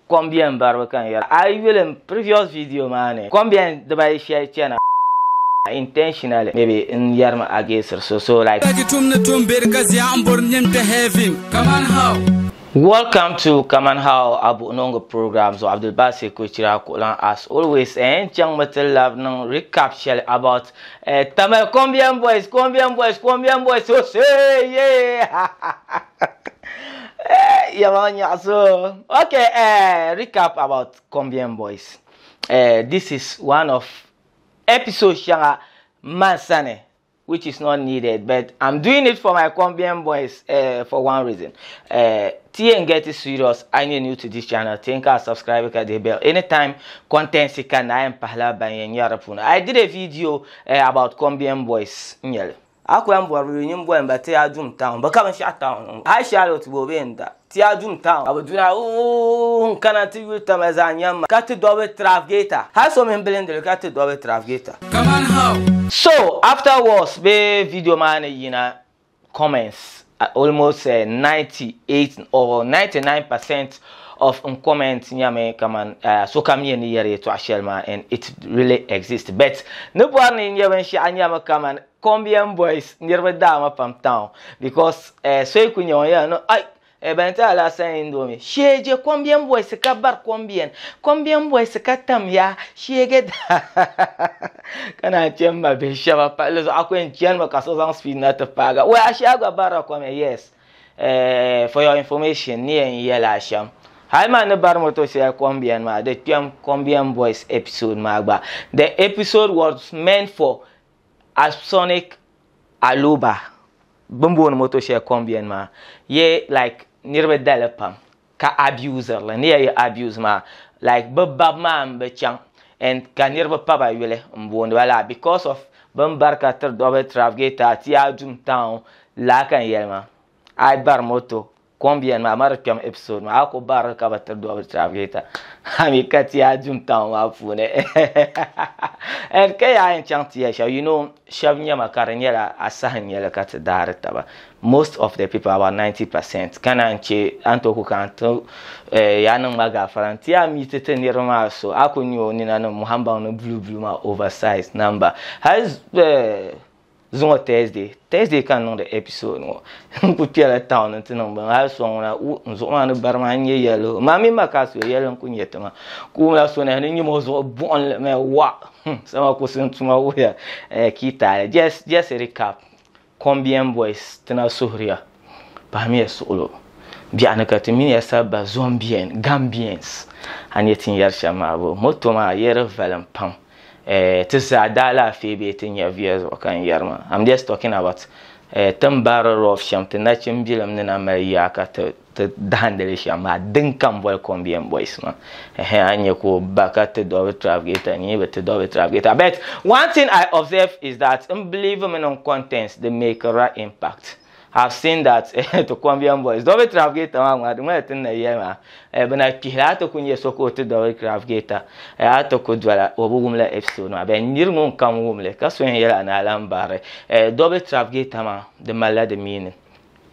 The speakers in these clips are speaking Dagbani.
Kombiɛn baribu ka n yɛra. A yi yuli n previous video maa ni kombiɛn dibayi shɛli chana intentionally maybe n yɛrimi against so so like. Ka tum ni tum beri ka zia n bori nim kpe heaven. Kaman how? Welcome to Kaman How Abu Nongo program. So Abdul Basir Kuchira Kulan as always and chaŋ mi ti labi niŋ recap shɛli about Tamale Kombiɛn boys, Kombiɛn boys, Kombiɛn boys. So say yeah. Yama nyaso. Okay, recap about Kombiɛn boys. This is one of episode shɛŋa mansani which is not needed, but I'm doing it for my Kombiɛn boys for one reason. TN get it serious. I need new to this channel. Think I subscribe ka the bell. Anytime content sika na am pahla ban yara puna. I did a video about Kombiɛn boys. Nyel. Akwa mbor nyim boy mba ti adum town. Ba ka sha town. Ha Charlotte bo be nda. Ti adum town. Abu duna o kana ti yuta maza nyam. Ka ti double trafficator. Ha so min blender ka ti double trafficator. Come on how. So afterwards be video man yina comments almost 98 or 99% of comments nyame kaman so kam ye ni yere to ashelma, and it really exists. But no one in yewen shi anyama kaman Kombiɛn boys nirba dama pam town because so ku nyon ya no ai benta ala san indomi sheje Kombiɛn boys ka bar Kombiɛn Kombiɛn boys ka tam ya shege kana chemba be shaba pa lezo akwen chenma ka so zang speed na te paga we ashaga bara kome. Yes, for your information ni en yela sham Hi man the bar moto say Kombiɛn ma the TM Kombiɛn boys episode ma gba. The episode was meant for Apsonic Aluba bumbo no moto share Kombiɛn ma ye like nirbe dale pam ka abuser la ni ye abuse ma like bab ma be chang and ka nirbe pa ba yule mbo wala because of bambarka ter double trafficator ti adum town la kan yelma I bar moto Kombiɛn ma mara kpɛm episode ma ako bar ka ba tiri double trafficator ami ka ti adum town ma puuni and ka yaa chaŋ ti ya shɛba, you know, shɛba nyɛma ka di nyɛla asahi nyɛli ka ti daari taba. Most of the people, about 90%, kana n che an to ku ka n ti yaa niŋ ma gaafara n ti yaa mi ti ti niriba maa so a ku nyɛ o nina ni muhambaŋ ni blue blue maa oversize number hali zuŋɔ Thursday ka niŋ the episode ŋɔ n ku kpɛla town n ti niŋ bin hali sɔŋ na u n zuɣu maa ni bari maa n nyɛ yellow maa mi ma ka so yellow n ku nyɛ tima ku la so na ni nyɛ mo zuɣu buɣim mɛ wa sama ku sin tuma wuya ki taali. Just a recap. Kombiɛn boys tina suhuriya pahamiya suɣulo biɛɣuni ka ti mini ya sabba Zombian Gambians a nyɛ tin yɛri shɛm maa bo moto maa yɛri valim pam ti zaa daa laafee bee ti nyɛ viya zuɣu ka n yɛri maa. I'm just talking about tin bari rough shɛm ti nachimbilim ni na mali yaa ka ti dahandili shɛm maa din kam boli Kombiɛn boys maa a nyɛ ka o ba ka ti double trafficator ni bi ti double trafficator. But one thing I observe is that n believe in contents they make a right impact. I've seen that to Kombiɛn boys double trafficator maa ŋmaa di ŋmani ti na yɛli maa bina kpihila a ti ku nyɛ so ka o ti double trafficator a ti ku dola o bi wumla episode maa bɛ niri ŋun kam wumli ka so yɛn yɛla ni a lan bari double trafficator maa di malila di meaning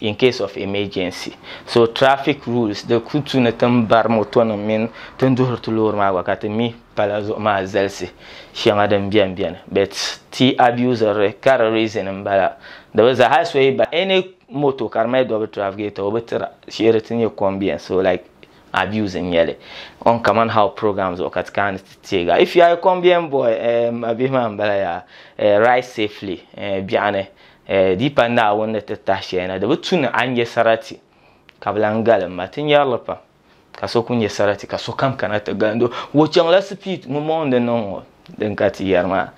in case of emergency. So traffic rules the kutu ni tin bari moto nim mini tin duhiri ti loori maa gba ka ti mi pala zuɣu maa zalisi shɛŋa din biɛni biɛni, but ti abuser ka di reason n bala di bi zaa hali so yi ba any moto ka di mali double trafficator o bi tira sheeri ti nyɛ Kombiɛn, so like abuse n nyɛli on Kaman How program zuɣu ka ti kaani ti teega. If you are a Kombiɛn boy, abihi maa n bala yaa, ride safely biɛɣuni di pa Naawuni ni ti tahi shɛli na di bi tu ni a nyɛ sarati ka bi lan galim ma ti nyɛrili pam ka so ku nyɛ sarati ka sokam kana ti galindo wo chaŋla speed ŋun mɔŋdi niŋ ŋɔ din ka ti yɛri maa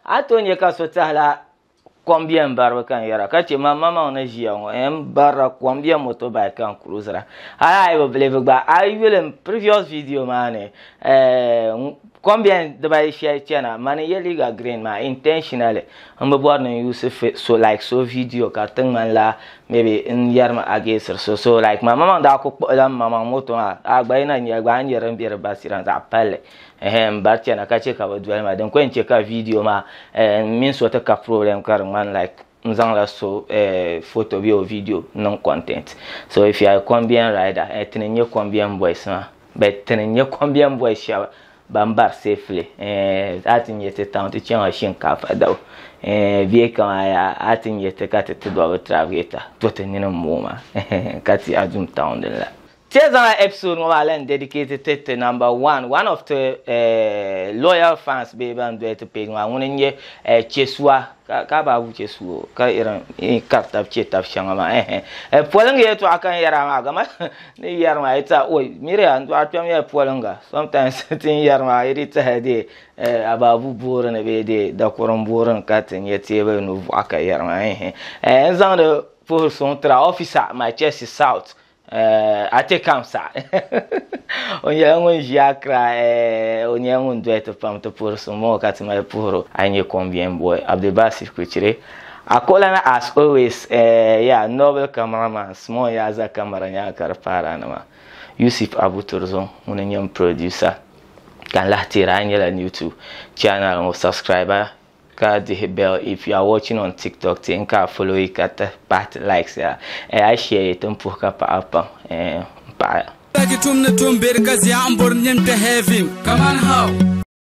a to nyɛ ka so tahila Kombiɛn baribu ka n yɛra ka chɛ ma mamaŋ ni ʒiya ŋɔ n barila Kombiɛn motorbike ka n cruisera hali a yi bi believe gba a yuli n previous video maa ni Kombiɛn dibayi shɛli chana mani ye liiga green maa intentionally n bi bɔri ni n use so like so video ka ti ŋmanila maybe n yɛrimi against so so like ma mamaŋ daa ku kpuɣila n mamaŋ moto maa a gba yi na nyɛ gba a ni nyɛ din bɛ di basira zaɣ palli n bari chana ka chɛ ka bi doli ma din ko yɛn chɛ ka video maa mini so ti ka problem ka di ŋmani like n zaŋla so photo bee o video niŋ content. So if you are a Kombiɛn rider, tini nyɛ Kombiɛn boys maa. But tini n-nyɛ kombiɛm bɔhi shɛba ban bari safely. Eh, a ti nyɛ ti town ti chaŋla shinkaafa dabu. Eh, bee kaman yaa a ti nyɛ ti ka ti ti dɔbi trafficator to ti nini m-mooi maa ka ti a dum town din la. Ti yɛn zaŋla episode ŋɔ maa lan dedicate ti ti number one, one of ti eh, loyal fans bee ban doli ti page maa ŋuni n-nyɛ eh, Chesua ka ka baabu Chesuo ka irin kari tab che tab shɛŋa maa eh eh polinga yɛltɔɣa ka n yɛra maa gama ni yɛri maa yi ti oi miriya n dɔɣi kpɛm yɛli polinga sometimes ti ni yɛri maa yi di tɛha dee eh, abaabu boori ni bee dee dakurim boori ni ka ti nyɛ teebuli nuvuɣa ka yɛri maa eh eh n zaŋdi puhiri suŋ tira officer Machesi South Eh, ate kam sa o nyɛla ŋun ʒi Accra eh, o nyɛla ŋun doli ti pam ti puhiri suŋ ŋɔ ka ti mali puhiri a nyɛ Kombiɛn boy Abdulbasir Kuchiri Akolana as always eh, yeah, noble cameraman small ya za camera nyaa ka di paara nima Yusuf Abu Turzong ŋuni n nyɛ n producer ka n lahi teeri a nyɛla new to channel ŋɔ subscriber Ka dihi bell if you are watching on tiktok ti n ka follow yi ka ti pahi ti likes ya eh a share yi ti n puhi ka paɣaba pam eh n paɣaya. Taki tum ni tum beri ka zia n bori nyin kpe heaven. Kaman how?